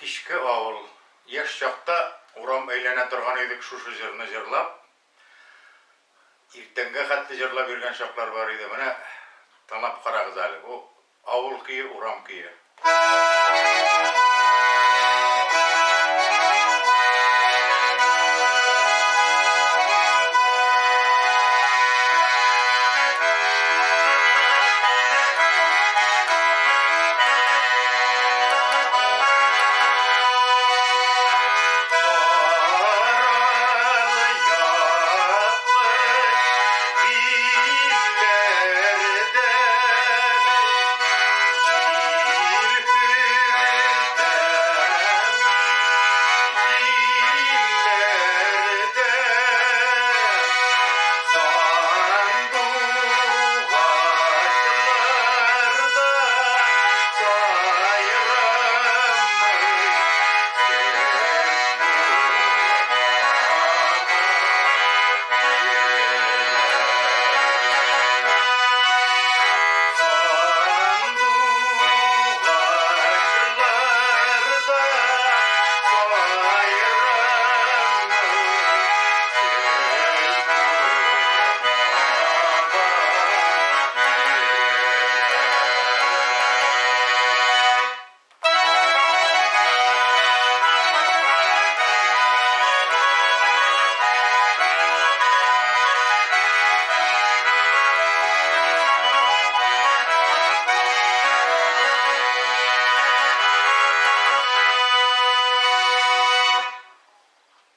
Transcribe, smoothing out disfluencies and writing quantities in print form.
Кичке авыл. Яшь чакта урам әйләнә торган идек шушы җырны җырлап. Иртәнгә хәтле җырлап йөргән чаклар бар иде. Менә тыңлап карагыз әле. Бу авыл көе, урам көе.